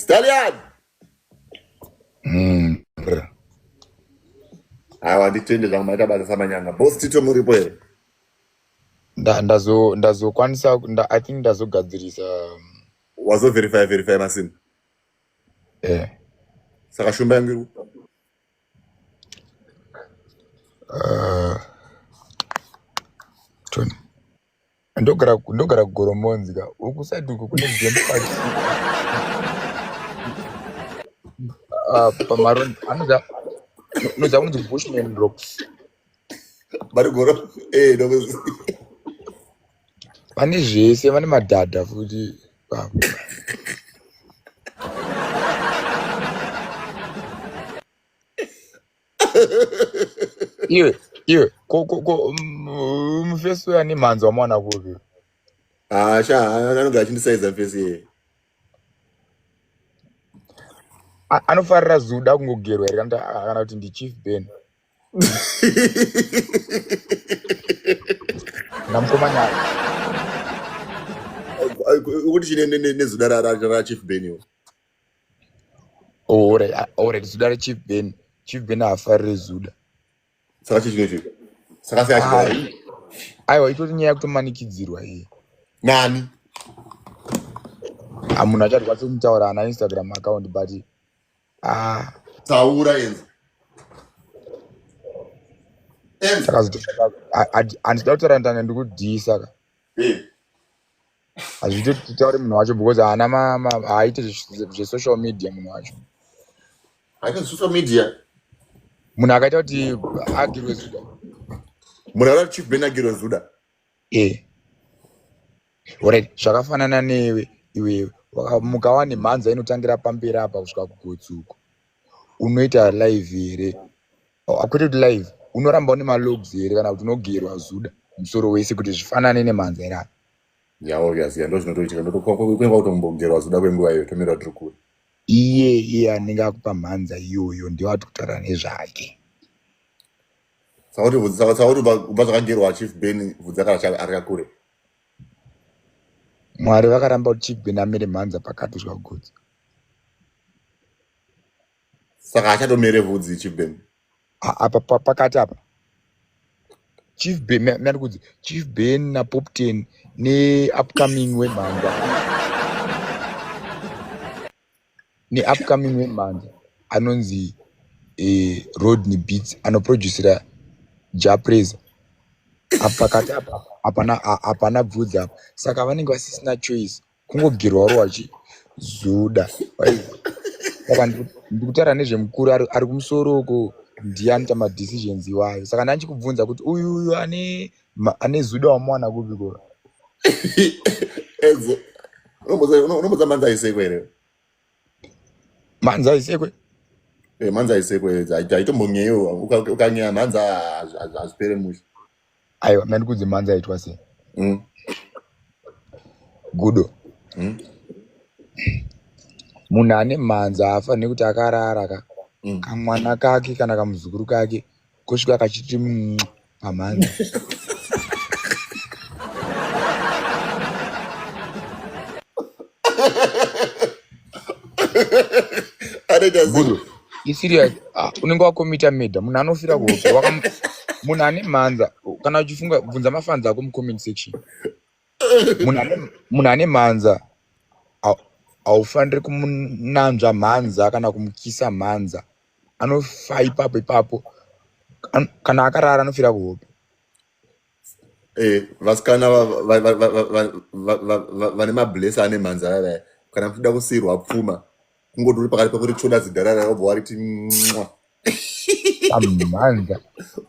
Stallion! Aiwa, nditende zvangu, maita basa samanyanga. Boss Tito muripo here? Ndazokwanisa, I think ndazogadzirisa. Wazoverify verify masini? Eh. Saka shumba yangu iri Tony. Ndogara kuGoromonzi ka. Uku side uku kune game park. Pamaron anoza noza kunzi Bushman Rocks. Bari goro ndokuzi. Vane zvese, vane madhadha futi. Baba. Iwe ko mufesi uya nemhanzi wamwana kupi? Ah, sha, anogara achindisaiza mufesi iye. Anofarira zuda kungogerwa here kana kuti ndi Chief Ben? Ndamukoma nyaya. Ukuti chine nezuda ra Chief Ben iwo? Oh, alright, zuda ra Chief Ben. Chief Ben haafariri zuda. Saka chii chinoitika? Saka sei achigara? Aiwa, itori nyaya yekutomanikidzirwa iyi. Nani? Munhu acharwadza kumutaura ana Instagram account, but Taura, Enzo. Enzo. Handida kutaura, ndanga ndikudhisa ka. Hazviiti kuti titaure munhu wacho because haana haaiti zvesocial media munhu wacho. Haite social media. Munhu akaita kuti agirwe zuda. Munhu akaita Chief Ben agirwe zuda. Eh. Alright, zvakafanana newe iwewe. Wakamuka wane mhanza inotangira pamberi apa kusvika kugotsi uko. Unoita live here? Oh, kwete kuti live. Unoramba une malogs here kana kuti unogerwa zuda musoro wese kuti zvifanane nemhanza here apa? Yeah, obvious, yeah, ndozvinotoitika. Ndotokuenda kutombogerwa zuda kwenguva iyo, tomira tiri kure. Iye anenge akupa mhanza iyoyo ndiye wati kutaura nezvake. Saka kuti ubva zvakagerwa Chief Ben, bvudza kana ari kakure. Mwari vakaramba kuti Chief Ben amere mhanza pakati kusvika kugotsi. Saka hachatomere vhudzi Chief Ben. Apa pakati apa. Chief Ben, mani kudzi Chief Ben na Poptain ne upcoming wemhanza. Ne upcoming wemhanza anonzi Rodney Beats anoproducera Jah Prayzah. Apa pakati apa hapana bvudzi apa. Saka vanenge vasisina choice kungogerwa rowa chi zuda. Saka ndikutaura nezvemukuru ari kumusoro uko, ndiye anoita madecisions iwayo. Saka ndandichikubvunza kuti uyu ane zuda wamuwana kupi ko? Enzo, unombodza mhanza aisekwe here? Mhanza aisekwe? Mhanza aisekwe, haitombonyeyo. Ukanyeya mhanza hazvipere mushe. Aiwa, mandikudze mhanza aitwa sei? Gudo. Munhu ane mhanza haafaniri kuti akarara ka. Kamwana kake kana kamuzukuru kake kusvika kachiti mwa pamhanza. Anoita sei? Gudo. Iserious. Unenge wakomita murder. Munhu anofira kuhope. Munhu ane mhanza kana uchifunga bvunza mafans ako mucomment section. Munhu ane mhanza haufaniri kumunanzva mhanza kana kumukisa mhanza. Anofa ipapo ipapo. Kana akarara anofira kuhope. Vasikana vane mablesa ane mhanza vaya, kana muchida kusiyirwa pfuma, kungoti uri pakati pekuti choda zidharara, wobva wariti mwa. Pamhanza.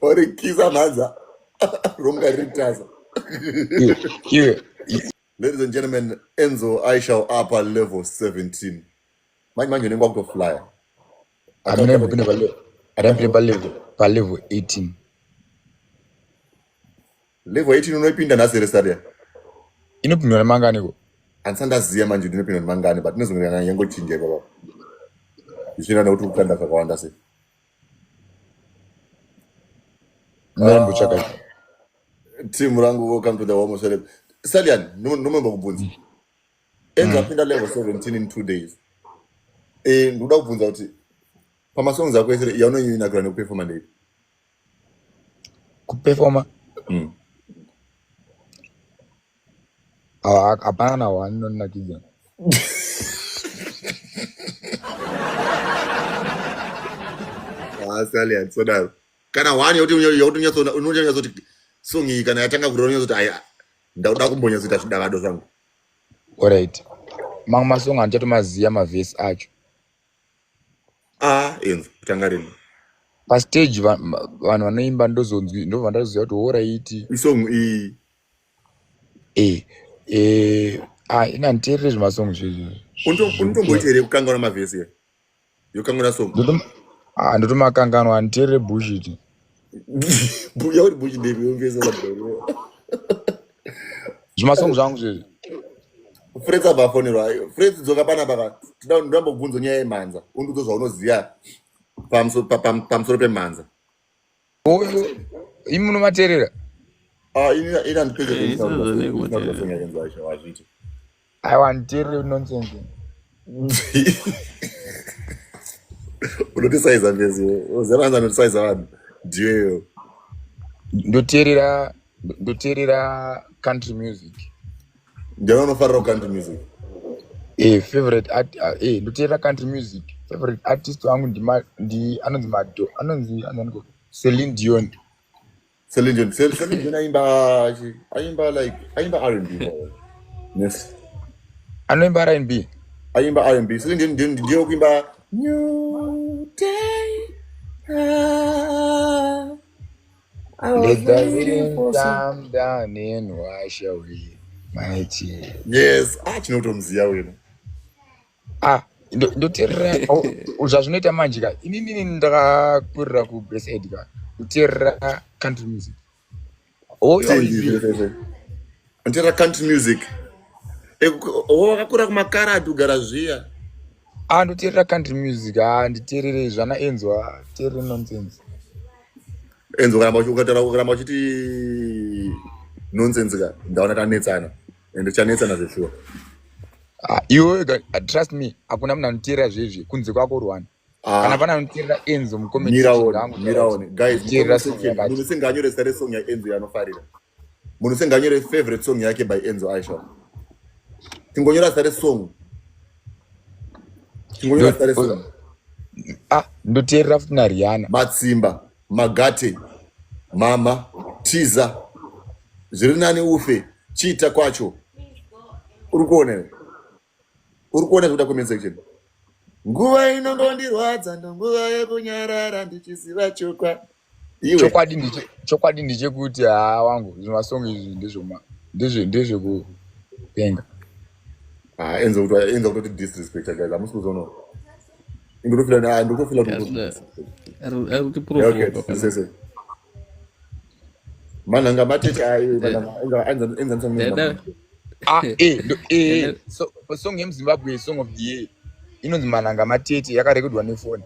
Warikisa mhanza, romuka riri tasa. Iwe. Ladies and gentlemen, Enzo Ishall upper level 17. Manje unenge wakutoflya. Amene mbopinda pa level. Adapinde pa level 18. Level 18 unoipinda nhasi here, Stadia? Inopindwa nemangani ko? Handisati ndaziva manje kuti inopindwa nemangani, but inozongana yangochinja ipapa. Zvichienda nekuti kukanda zvakawanda sei. Ndambotsvaka. Team rangu, welcome to the Homo Celeb. Stallion, nomemba kubvunza. Enzo apinda level 17 in 2 days. Eh, ndikuda kubvunza kuti pamasongs ako ese yaunonyanyonakirwa nekupefoma ndeipi? Kupefoma? Hapana na one inondinakidza. Ah, Sally, sodaro. Kana one yekuti unonyatsoti song iyi kana yatanga kurira unonyatsoti aya ndakuda kumbonyatsoita zvidavado zvangu. Alright. Mamwe masong handichatomaziva mavhesi acho. Ah, Enzo, kutanga rini? Pastage vanhu vanoimba ndozonzwi ndobva ndazoziva kuti horaiti. Isong iyi. Eh, eh, ah, ini handiteerere zvemasong zvezvo. Unotomboita here kukanganwa mavhesi here? Yokanganwa song? Ah, ndotomakanganwa, handiteerere bullshit. Yauri bullshit ndepi yomvesa zvimasong zvangu zvezvo. Frets abva afonerwa. Frets dzoka panapa ka. Ndinoda nyaya yemhanza. Undiudze zvaunoziva pamusoro pemhanza. Oyo, imi munomateerera? Ah, ini handipedze Eh, kutaura izvozvo nekumateerera. song yaEnzo Aisha, hazviiti. Aiwa, handiteerere nonsense. Unotisaiza mbezi, uziva vanhu vanotisaiza vanhu. Ndiyoyo. Ndoteerera country music. Ndiani unofarira country music? Eh, favorite art, eh, ndoteerera country music. Favorite artist wangu ndi anonzi Mado, anonzi anonzi Celine Dion. Celine Dion. Celine Dion aimba aimba like aimba R&B. Yes. Anoimba R&B. Aimba R&B. Celine Dion ndiyo kuimba New Day. Ah, I was Let the waiting rain for some. come down and wash away my tears. Yes, ah chinotomuziya wena. Ah, ndoteerera zvazvinoita manje ka. Inini ndakakurira ku Blessed ka. Ndoteerera country music. Oyo ipi? Ndoteerera country music. Wakakura kumakaradi kugara zviya. Ah, ndoteerera country music. Ah, nditeerere zvana Enzo, ah, teerere nonsense. Enzo ukaramba uchiti nonsense ka, ndaona tanetsana. Ende chanetsana zveshuwa. Ah, iwe trust me, hakuna munhu anoteerera zvezvi kunze kwako Rwanda. Kana pana anoteerera Enzo mucomment section ngangu. Miraone. Guys, Teerera mucomment song section, yakati. munhu senganyore zita resong yaEnzo yaanofarira. Munhu senganyore favorite song yake by Enzo Aisha. Tingonyora zita resong. Tingonyora zita resong. Ah, ndoteerera futi naRihanna. Matsimba, Magate, Mama, Tiza. Zviri nani ufe, chiita kwacho. Uri kuona here? Uri kuona zvekuda comment section? Nguva inongondirwadza ndonguva yekunyarara ndichiziva chokwa. Iwe. Chokwadi ndechekuti haa wangu zvimasong izvi ndezvoma ndezvekupenga. Ah, Enzo kuti Enzo kutoti disrespect guys. Hamusi kuzoona. Ndotofila ndotofila kuti Ari kuti Okay, provoka. sese. Manhanga matete ayo manhanga Enzo Enzo Dada. Ah, eh, eh, so song yemuZimbabwe, song of the year inonzi Manhanga Matete, yakarekodwa nefoni.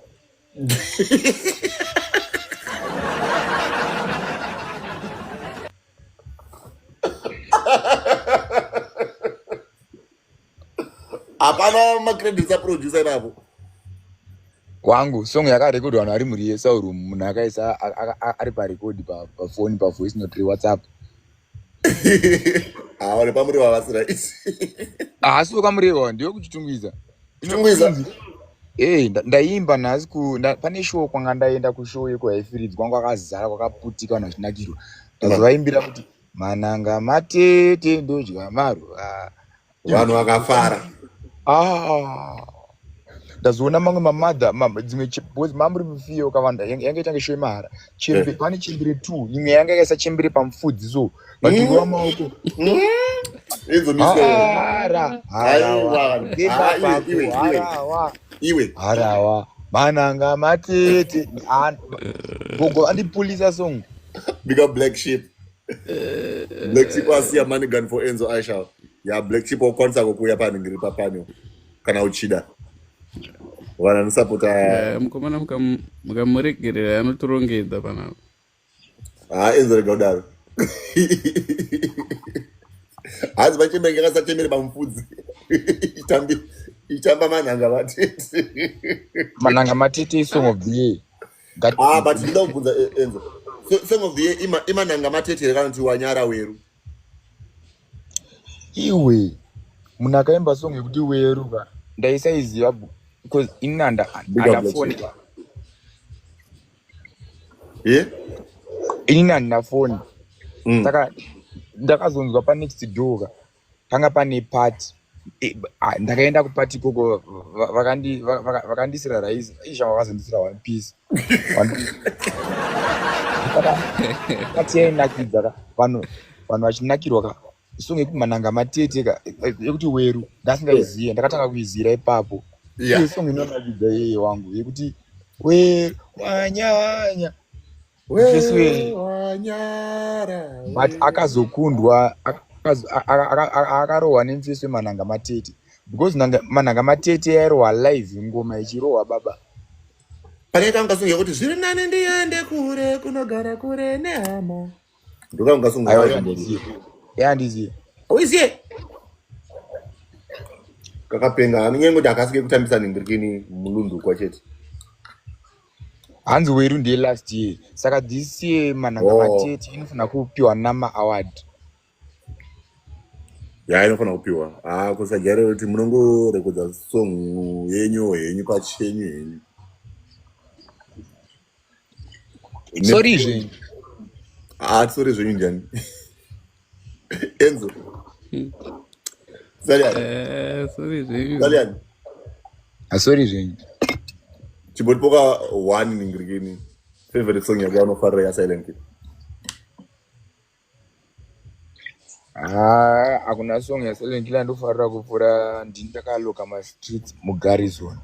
Hapana macredits aproducer ipapo. Wangu, song yakarekodwa vanhu vari murehearsal room, munhu akaisa ari parekodi pafoni pavoice note reWhatsApp. Ah, nepamureva vasina isi. Haasi wekaMurehwa, ndiwe kuChitungwiza. Chitungwiza? Eh, ndaimba nhasi pane show kwanga ndaenda kushow yekuHighfields, kwanga kwakazara kwakaputika vanhu vachinakirwa. Ndazovaimbira kuti Mananga Matete ndodya maruva. Vanhu vakafara. Ah. Ndazoona mamwe mamadha dzimwe because mamuri mufiyo kavanda yanga itange show yemahara. Chembe pane chembere 2 imwe yanga yakaisa chembere pamufudzi so vachirova maoko. Enzo miswe. Hara, harawa. Aiwa. Gemba Ah, iwe, pako, iwe, iwe. harawa. Iwe. Harawa. Mananga Matete. Ah, gogo andipulisa song. Big up Black Sheep. Black Sheep asiya money gun for Enzo Aisha. Ya Black Sheep wakwanisa kukuya panhingiri papanyo kana uchida. Vanhu vanosapota. Eh, mukomana mukamuregerera anotorongedza panapa. Ah, Enzo rega kudaro. Hanzi vachembere yakasachembere pamufudzi. Ichitamba manhanga matete. Manhanga matete isong of the year. Ah, but ndinoda kubvunza eh, Enzo. So, song of the year ima imanhanga matete here kana kuti wanyara weru? Iwe munhu akaimba song yekuti weru ka ndaisaiziva because ini handafoni yeah? Inini handina foni mm. Saka ndakazonzwa panext door ka panga pane party e, ndakaenda kupati ikoko vakandisira rice isha vakazondisira one piece pati yainakidza ka vanhu vanhu vachinakirwa ka song yekuti mananga matete ka yekuti weru ndasingaizive ndakatanga kuizira ipapo iyo song inonakidza iyeye wangu yekuti weru wanyanya but akazokundwa akarohwa nemfeso wemanhanga matete because manhanga matete yairohwa live ngoma ichirohwa baba pakaita ungasunga kuti zviri nani ndiende kure kunogara kure nehama ndokaungasungayandiziye auiziye kakapenga anonyanya kuti akasike kutambisa nhingirikini mulundukwa chete Hanzi weru ndiye last year saka this year manhanga oh. matete inofanira kupiwa nama award. Ya inofanira kupiwa. Ah kusajaira kuti munongorekodza song yenyu henyu pachenyu henyu. Sorry zvenyu. Ah sorry zvenyu njani. Enzo. Salian. Eh, sorry zvenyu. Salian. Ah, sorry zvenyu. Chimbotipoka one ningirikini. Favorite song yako unofarira ya Silent Killer. Ah, hakuna song ya Silent Killer ndofarira kupfuura ndini ndakaloka ma streets mu Garrison.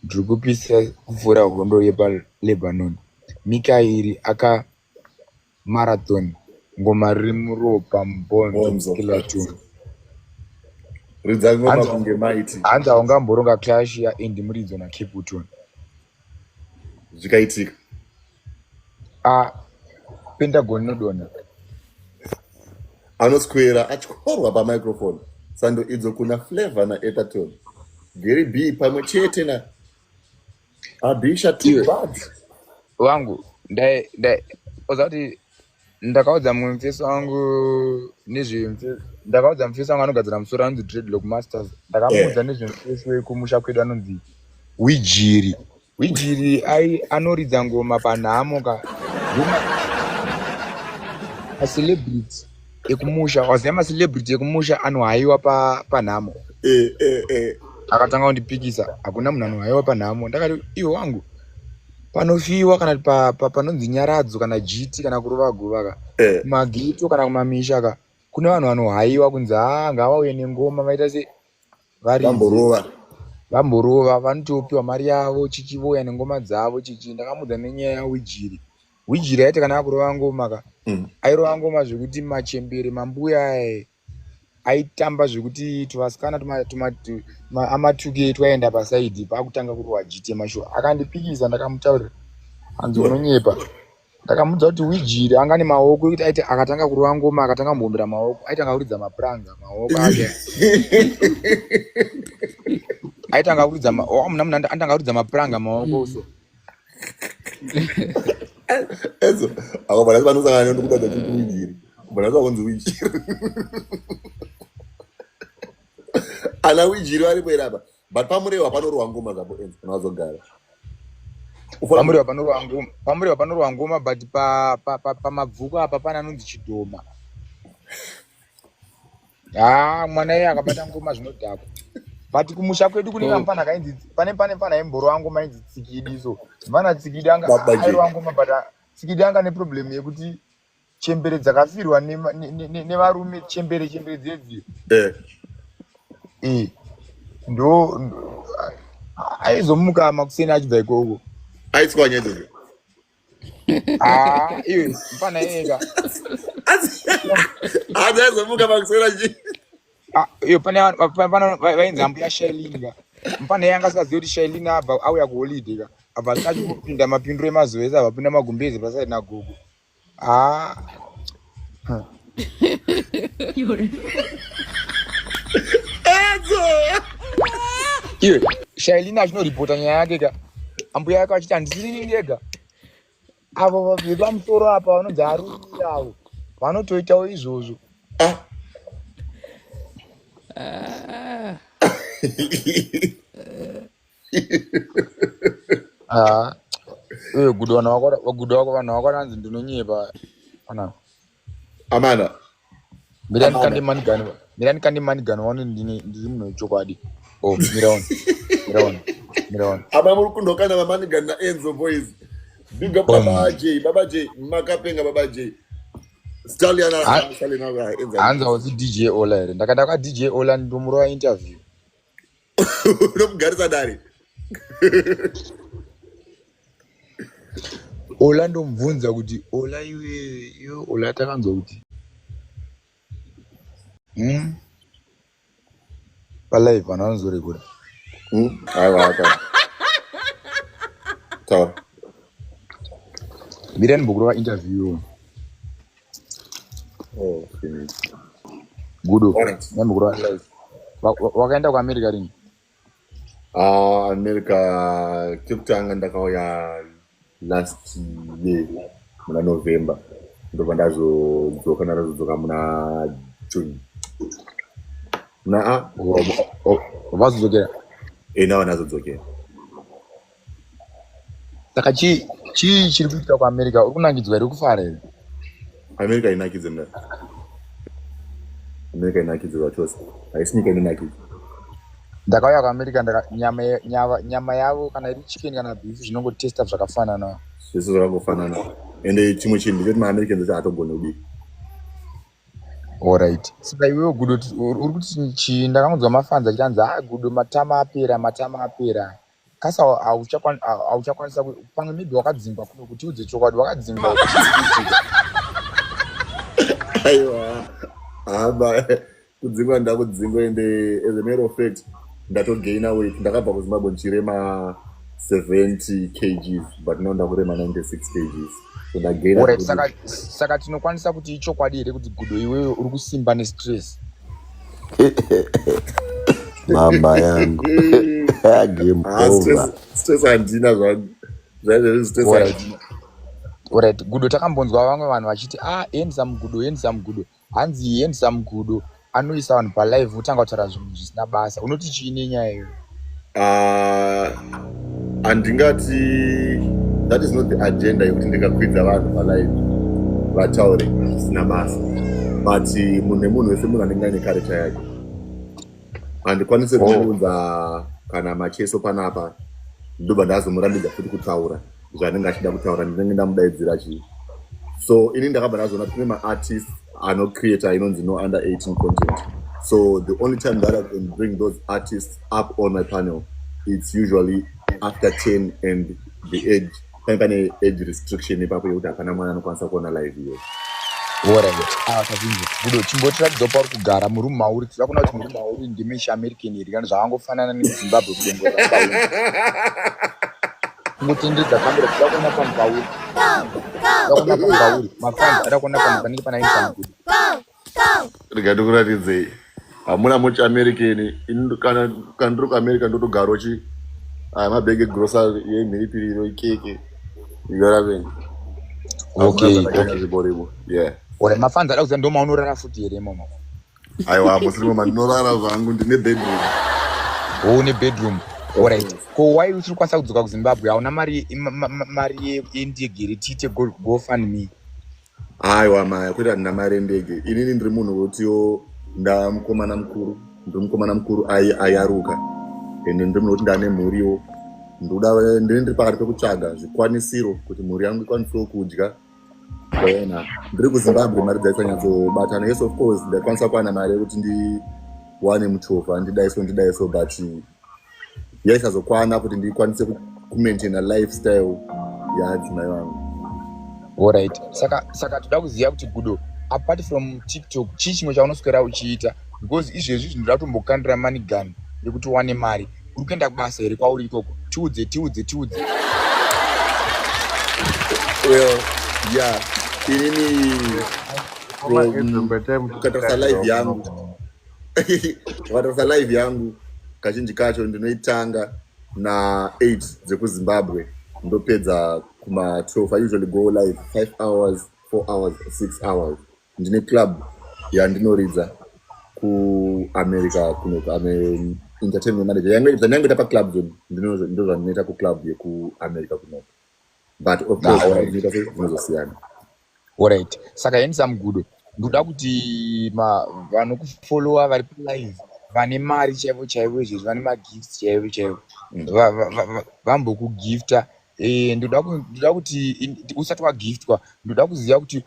Ndiri kupisa kupfuura hondo yepa Lebanon. Mikairi aka Marathon ngoma riri muropa mubhonzo skeleton. Ridza ngoma kunge maiti. Hanzi haungamboronga clash yaAndy Muridzo naCaputon. Zvikaitika. Ah, Pentagon inodonha. Anoswera atyorwa pamicrophone. Sando idzo kuna Flavor naEtherton. Gary B pamwe chete na Abisha too bad. Wangu ndai ndai oza kuti ndakaudza mumwe mufesi wangu nezve ndakaudza mufesi wangu anogadzira musoro anonzi dreadlock masters ndakamuudza yeah. Nezvemufesi wekumusha kwedu anonzi wijiri wijiri ai anoridza ngoma panhamo ka macelebrity ekumusha waziva macelebrity ekumusha anohaiwa panhamo pa eh, eh, eh. Akatanga kundipikisa hakuna munhu anohaiwa panhamo ndakati iwe wangu panofiwa kana pa, pa, panonzi nyaradzo kana jiti kana kurova guva ka eh. Kumagito kana kumamisha ka kune vanhu vanohaiwa kunzi haa ngavauye nengoma vaita se varidze vamborova vanotopiwa mari yavo chichi vouya nengoma dzavo chichi ndakamudza nenyaya yawijiri wijiri aiti kana akurova ngoma ka mm. Airova ngoma zvekuti machembere mambuya aye aitamba zvekuti tuvasikana amatuke twaenda pasaidi paakutanga kurohwa jiti yemashuwa akandipikisa ndakamutaurira hanzi unonyepa ndakamuudza kuti wijiri anga nemaoko ekuti aiti akatanga kurova ngoma akatanga kumbombera maoko aitanga kuridza mapuranga maoko ake aitanga kuridza oh, atanga kuridza mapuranga maoko so Enzo, akabva vanosangana nekuda kuti wijiri. Kubva vakunzi wijiri. Ana wijiri varipo here apa? But pamurewa panorohwa ngoma zvapo Enzo kana wazogara. Pamurewa panorohwa ngoma, pamurewa panorohwa ngoma but pa pamabvuku apa pane anonzi chidhoma. Haa mwana iye akabata ngoma zvinodhakwa. But kumusha kwedu kune kamfana kainzi pane pane mfana aimborowa ngoma ainzi Tsikidi so. Mfana Tsikidi anga airowa ngoma but Tsikidi anga neproblem yekuti chembere dzakafirwa nevarume chembere chembere dzedzi. Eh. Eh. Ndo aizomuka makuseni achibva ikoko. Aitswanya idzodzo. Ah, iwe mfana ega. Hanzi aizomuka makuseni achi. Ah, iyo pane pane vainzi ambuya Shailene ka. Mfana iye anga asingazivi kuti Shailene abva auya kuholiday ka. Abva asina kupinda mapinduro emazuva ese abva pinda magumbezi pasaidi nagogo. Ah. Enzo! Iwe Shailina achinoripota nyaya yake ka, ambuya yake achiti handisiri ndega, avo vepamusoro apa vanonzi arumi avo vanotoitawo izvozvo. Ah, iwe gudo, vanhu vako, gudo wako, vanhu vako vanzi ndinonyepa ana. Amana. Mirani kande manigani, mirani kande manigani wani, ndini ndiri munhu wechokwadi. Oh, miraona, miraona, miraona. Ama muri kundokana mamanigani naEnzo boys. Big up Baba J, Baba J, makapenga Baba J. Stallion, Stallion, Enzo. Hanzi hausi DJ Ola here? Ndakada kwa DJ Ola, ndomurova interview. Unomugarisa dare. Ola ndomubvunza kuti Ola, iwe iwe Ola, takanzwa kuti Palive vanhu vanozorekura. Aiwa, aka. Taura. Mirani mbokurova interview. Oh, okay. Gudo. Alright. Nyambokurova live. Wakaenda kuAmerica rini? Ah, America kekutanga ndakauya last year muna November, ndobva ndazodzoka, ndazodzoka muna June, muna a Vazodzokera. E, ndava ndazodzokera. Saka chii chiri kuitika kuAmerica? Uri kunangidzwa here, kufara here? America inakidze mna, America inakidze zvachose, haisi nyika inonakidza. Ndakauya kuAmerica, nyama, nyama yavo kana iri chicken kana beef zvinongotesta zvakafanana. Zvese zvakangofanana, ende chimwe chinhu ndechekuti maAmericans acho haatogoni kubika. Alright, saka iwewe Gudo, uri kuti chii? Ndakangonzwa mafans achiti anzi, "Ah, Gudo, matama apera, matama apera." Kasa hauchakwanisa pamwe maybe wakadzingwa kuno. Kuti udze chokwadi, wakadzingwa? Chii kuitika? Aiwa, hama, kudzingwa ndakudzingwa, ende as a matter of fact ndatogaina weight. Ndakabva kuZimbabwe ndichirema 70 kgs, but now ndakurema 96 kgs, so ndagaina. Alright, saka tinokwanisa kuti ichokwadi here kuti Gudo, iwewe uri kusimba nestress? Mama yangu, game Ah, over. Stress handina zvangu, zvaizvezvi stress handina. Alright, Gudo, takambonzwa vamwe vanhu vachiti, "Ah, handsome Gudo, handsome Gudo." Hanzi handsome Gudo anoisa vanhu palive, votanga kutaura zvinhu zvisina basa. Unoti chii nenyaya iyoyo? Ah, handingati that is not the agenda yekuti ndingakwidza vanhu palive vataure zvisina basa, but munhu nemunhu wese, munhu anenge aine character yake. Handikwanisi kuunza kana Macheso panapa, ndobva ndazomurambidza futi kutaura zvaanenge achida kutaura, ndinenge ndamudaidzira chii? So ini ndakabva ndazoona kuti kune maartists anocreata inonzi no under 18 content, so the only time that I can bring those artists up on my panel, it's usually after 10, and the age, pane age restriction ipapo yekuti hapana mwana anokwanisa kuona live iyoyo. Alright, ah, kazhinji Gudo, chimbotiratidzawo pauri kugara, murumu mauri. Tinoda kuona kuti murumu mauri ndime American here kana zvakangofanana neZimbabwe, kudongorera pauri. Kungotenderedza kamera, tinoda kuona panhu pauri, toda kuona panhu pauri. Mafans ada kuona panhu panenge pana handsome Gudo. Rega ndikuratidzei. Hamuna much American. Ini kana ndiri kuAmerica ndotogaro chi aya mabhegi egrocery yemhiripiri, ikeke yoraveni. Zviborimo, yeah. Alright, mafans ada kuziva ndo maunorara futi here imomo? Aiwa, musirimo mandinorara zvangu, ndine bedroom. Oh, une bedroom. Alright, ko why usiri kukwanisa kudzoka kuZimbabwe? Hauna mari, mari yendege here? Tiite GoFund Me. Aiwa maya, kwete, handina mari yendege. Inini ndiri munhu wekutiwo ndamukomana mukuru, ndiri mukomana mukuru ayaruka, ende ndiri munhu wekuti ndane mhuriwo. Ndoda, ndini ndiri pakati pekutsvaga zvikwanisiro kuti mhuri yangu ikwanisewo kudya. Ona, ndiri kuZimbabwe mari dzaisanyatsobatana. Yes, of course ndaikwanisa kuwana mari yekuti ndiwane muchovha, ndidaiso ndidaiso, but yaisazokwana kuti ndikwanise kumaintaina lifestyle yaadzimai vangu. Alright, saka toda kuziva kuti Gudo, apart from TikTok, chii chimwe chaunoswera uchiita? Because izvezvi zvinoda kutombokandira money gun yekuti uwane mari. Uri kuenda kubasa here kwauri ikoko? Tiudze, tiudze, tiudze. Well, yeah, inini ukatarisa live yangu, ukatarisa live yangu. Kazhinji kacho ndinoitanga na8 dzekuZimbabwe, ndopedza kuma12. I usually go live 5 hours, 4 hours, 6 hours. Ndine club yandinoridza kuAmerica kuno. I'm a entertainment manager. Zvandingangoita paclub zone, ndo zvandinoita kuclub yekuAmerica kunoko, but of course zvinoita sei, zvinozosiyana. Alright, saka Handsome Gudo, ndoda kuti vanokufollowa vari palive, vane mari chaivo chaivo izvezvi, vane magifts chaivo chaivo, vambokugifta. Ndoda kuti usati wagiftwa, ndoda kuziva kuti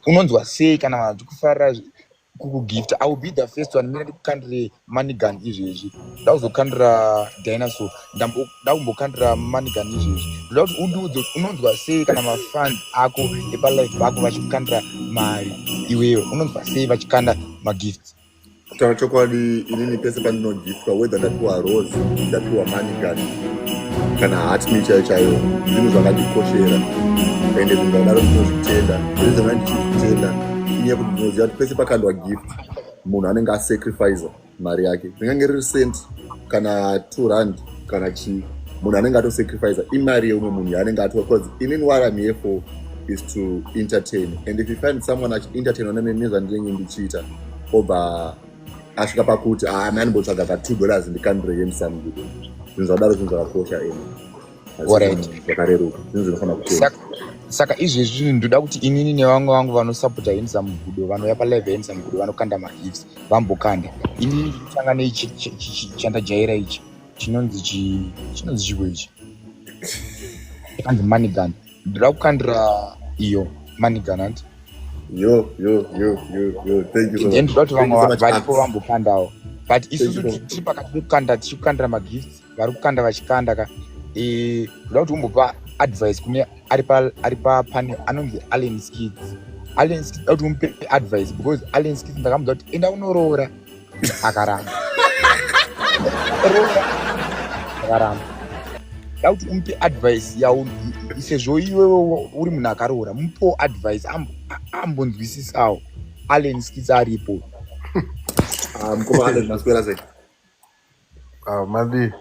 unonzwa sei kana vanhu vachikufarira kukugifta. I will be the first one. Mina ndikukandire money gun izvezvi, nda kuzokandira dinosaur, nda kumbokandira money gun izvezvi. Ndoda kuti undiudze kuti unonzwa sei kana mafans ako epalife pako vachikukandira mari. Iwewe unonzwa sei vachikanda magifts? Kutaura chokwadi, inini pese pandinogiftwa, whether ndapiwa rose, ndapiwa money gun kana heart me chaiyo chaiyo, zvinhu zvakandikoshera ende zvinhu zvakadaro ndinozvitenda. Reason why ndichizvitenda inyaya yekuti ndinoziva kuti pese pakandwa gift, munhu anenge asacrifica mari yake, ringange riri cent kana 2 rand kana chii, munhu anenge atosacrifica imari yeumwe munhu yaanenge ato, because inini what I'm here for is to entertain, and if you find someone achientertainwa nezvandinenge ndichiita, obva asvika pakuti, "Ah, mandimbotsvaga ka $2 ndikandire Handsome Gudo," zvinhu zvakadaro zvinhu zvakakosha ene. Alright. Zvakareruka, zvinhu zvinofanira kutenda. Saka izvezvi ndoda kuti inini nevamwe vangu vanosapota Handsome Gudo, vanouya palive Handsome Gudo, vanokanda magifts, vambokanda. Inini ndinotanga neichi chandajaira ichi, chinonzi chinonzi chiko ichi, chakanzi money gun. Ndoda kukandira iyo money gun, hanti? Yo yo yo yo yo, thank you so Then much. ndoda kuti vamwe varipo vambokandawo, but isusu Thank you. tiri pakati pekukanda, tichikukandira magifts, vari kukanda vachikanda ka. Ndoda kuti umbopa advice kune ari papanel anonzi Allen Skits. Allen Skits, da kuti umupe advice, because Allen Skits ndakamudza kuti enda unoroora, akaramba. Roora, akaramba. Da kuti umupe advice yau, sezvo iwewe uri munhu akaroora, mupewo advice ambonzwisisawo. Allen Skits aripo. Ah, mukoma Allen, maswera sei? Ah, madi.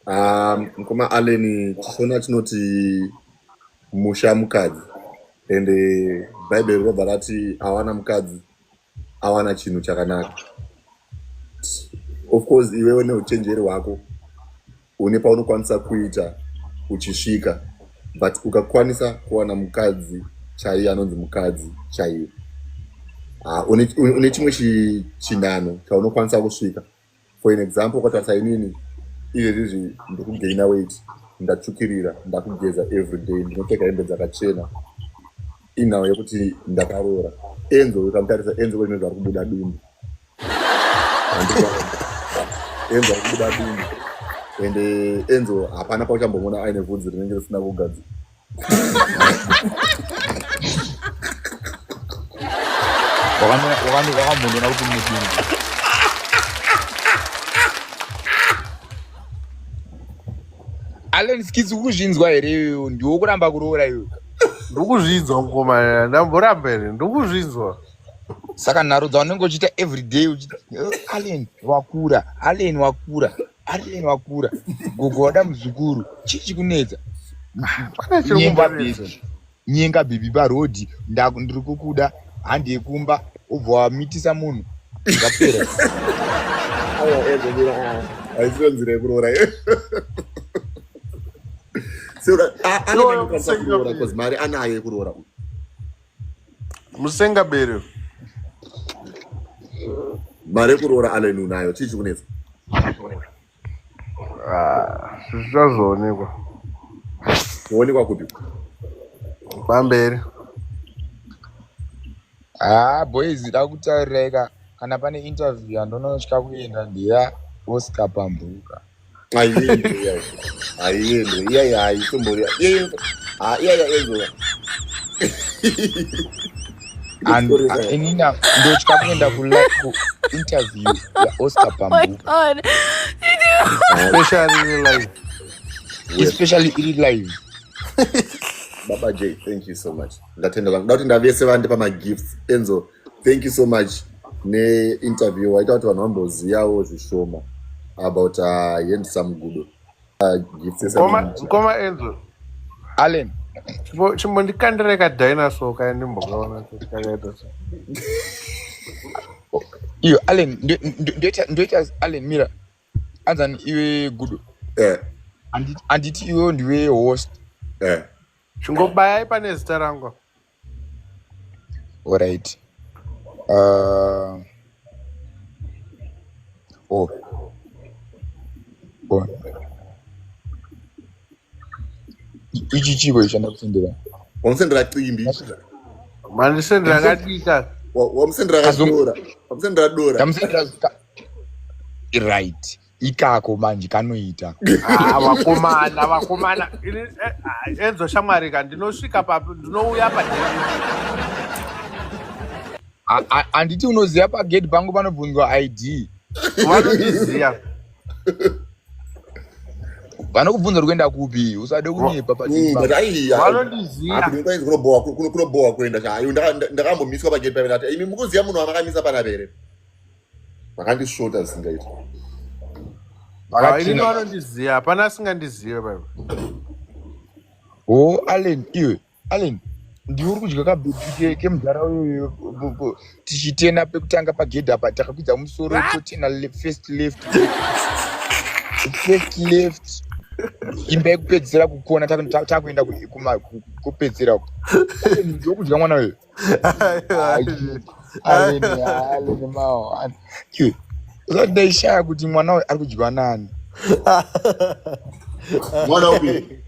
Ah, mukoma Allen, chiShona chinoti musha mukadzi, ende Bhaibheri robva rati awana mukadzi awana chinhu chakanaka. Of course iwewe neuchenjeri hwako une paunokwanisa kuita uchisvika, but ukakwanisa kuwana mukadzi chaiye, anonzi mukadzi chaiye, ah, une chimwe chinhano chaunokwanisa kusvika. For an example, ukatarisa inini izvezvizvi ndikugaina weight, ndatsvukirira, ndakugeza everyday, ndinopfeka hembe dzakachena, inhau yekuti ndakaroora. Enzo, ukamutarisa Enzo kwezvino zvari kubuda dumbu. Enzo ari kubuda dumbu, ende Enzo hapana pauchambomuona aine vhudzi rinenge risina kugadzira. Wakambondiona kuti mune dumbu? Allen Skits, ukuzvinzwa here iwewe? Ndiwo kuramba kuroora iwe. Ndikuzvinzwa, mukoma, ndamboramba here? Ndikuzvinzwa. Saka nharo dzaunenge uchiita everyday uchiti, "Eh, Allen wakura, Allen wakura, Allen wakura, gogo wada muzukuru," chii chikunetsa? Pane chiri Nyenga kumbanetsa. baby, nyenga baby parodhi, ndiri kukuda, handi yekumba, ubva wamitisa munhu, zvapera. Aiwa Enzo, mira, haisiyo nzira yekuroora iyo. Iwoyo Anokwanisa musenga kuroora bere. because mari anayo yekuroora. Musenga bere. Mari yekuroora Allen unayo, chii chikunetsa? Ah, zvichazoonekwa. Kuonekwa kupi? Pamberi. Haa boys, da kutaurirai ka, kana pane interview yandonotya kuenda ndeya Oscar Pambuka. Haiendwe iyayi, haiendwe iyayi, haitombori iyaya Enzo. And inini ndotya kuenda kuinterview yaOscar Oh my Pambuka. God. Especially live. Especially iri live. Baba J, thank you so much, ndatenda vangu. Da kuti ndavese vandipa magifts. Enzo, thank you so much. Neinterview waita kuti vanhu vamboziyawo zvishoma about Handsome Gudo. Gifts. Mkoma Enzo. Allen. Chimbondikandirai kadinosaur kaya ndimbokaona kuti kakaita sei. Iyo Allen, ndoita Allen, mira. Anzani iwe Gudo? Eh. Handiti iwewo ndiwe host? Eh. Chingobayai pane zita rangu. Alright. Oh. Oh. Ichi chiko ichi ndakusendera. Wamusendera cimbi. Mandisendera kadika. Wamusendera kadora. Wamusendera dora. Ndamusendera right. Ikako manje kanoita. Ah, vakomana, vakomana. Ini, ah, Enzo shamwari ka, ndinosvika papi, ndinouya pa. Handiti unoziva pagedhi pangu panobvunzwa ID? Vanondiziva. Vanokubvunza uri kuenda kupi, usade kunyepa. But ai Vanondiziva. Kunobohwa kuenda chayo. Ndakambomiswa pagate paive, ndati, "Imi mukuziva munhu wamakamisa panapa here?" Vakandisvota zvisingaiti. Ah, inini vanondiziva, hapana asingandizive paipo. O Allen, iwe Allen, ndiwe uri kudya kabhebhi kemudhara uyoyo. Tichitena pekutanga pagedhi apa, takakwidza musoro, totena first left, first left, imba yekupedzisira kukona, takuenda kupedzisira uko. Allen, ndiwe kudya mwana uyo. Allen, Allen mao iwe, usati ndaishaya kuti mwana uyu ari kudyiwa nani. Mwana upi?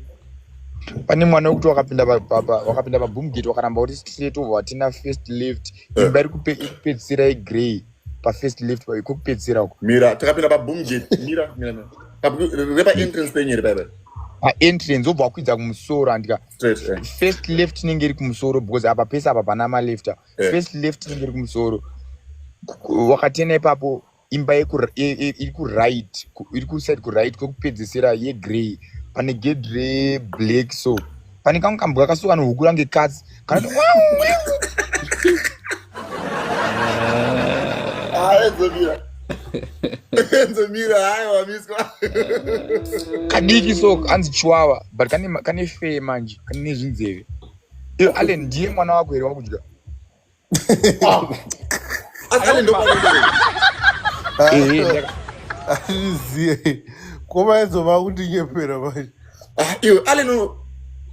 Pane mwana wekuti wakapinda wakapinda paboom gate, wakaramba uri straight, obva watina first left, imba iri kupedzisira yegrey pafirst left, kwekupedzisira uko. Mira, takapinda paboom gate. Mira, mira, mira. Repa entrance penyu here paipai? Paentrance, wobva wakwidza kumusoro, andika? Straight, eh. First left inenge iri kumusoro, because apa pese apa pana maleft apa. First left inenge iri kumusoro. Wakatena ipapo, imba iri kuright, iri kuside kuright kwekupedzisira, yegrey, pane gedhi reblack. So pane kamwe kambwa kasuka kanohukura ngekatsi kanoti. Ah, Enzo, mira. Enzo, mira, hayi wamiswa. Kadiki so, anzi chiwawa, but kane fur manje, kane nezvinzeve. Iyo Allen, ndiye mwana wako here wakudya? Asi Ale ndopanoenda. Ehe. Handizive koma Enzo, vakundinyepera manje. Ah, iwe Ale, no.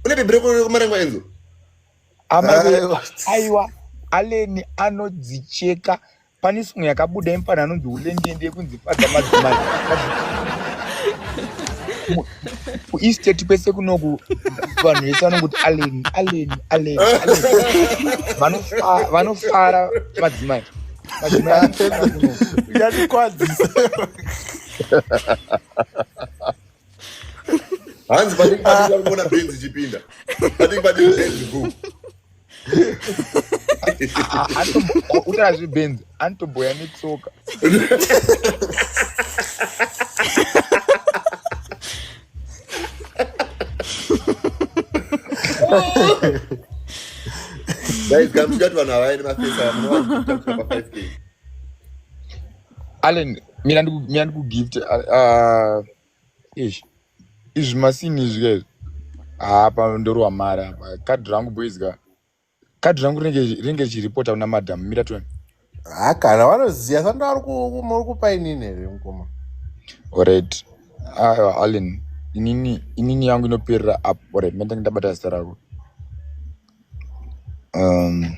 Une bhebhi reko kumarengo, Enzo. Aiwa. Aiwa, Allen anodzicheka. Pane song yakabuda yemufana anonzi Ulendende, yekunzi "Fadza Madzimai". Kuestate kwese kunoku, vanhu vese vanongoti Allen, Allen, Allen, Allen. Vanofara madzimai, madzimai anofara kunoku. Yandikwadzisa. Hanzi padiki padiki vari kuona benzi ichipinda. Padiki padiki benzi bu. Utaura zvebenzi, anotomboya netsoka. Guys, kana muchida kuti vanhu havaende mafesi aya, munovagifta kusvika pa 5K. Allen, mira ndikugift. Ish, izvi masini izvi kaizvi hapa, ndorwa mari apa. Kadhi rangu, boys ka, kadhi rangu rinenge richiripota kuna madam. Mira toni. Ha, kana vanoziva sando vari muri kupa inini here mukoma? Alright, aiwa Allen, inini yangu inoperera up. Alright, mandange ndabata zita rako. um,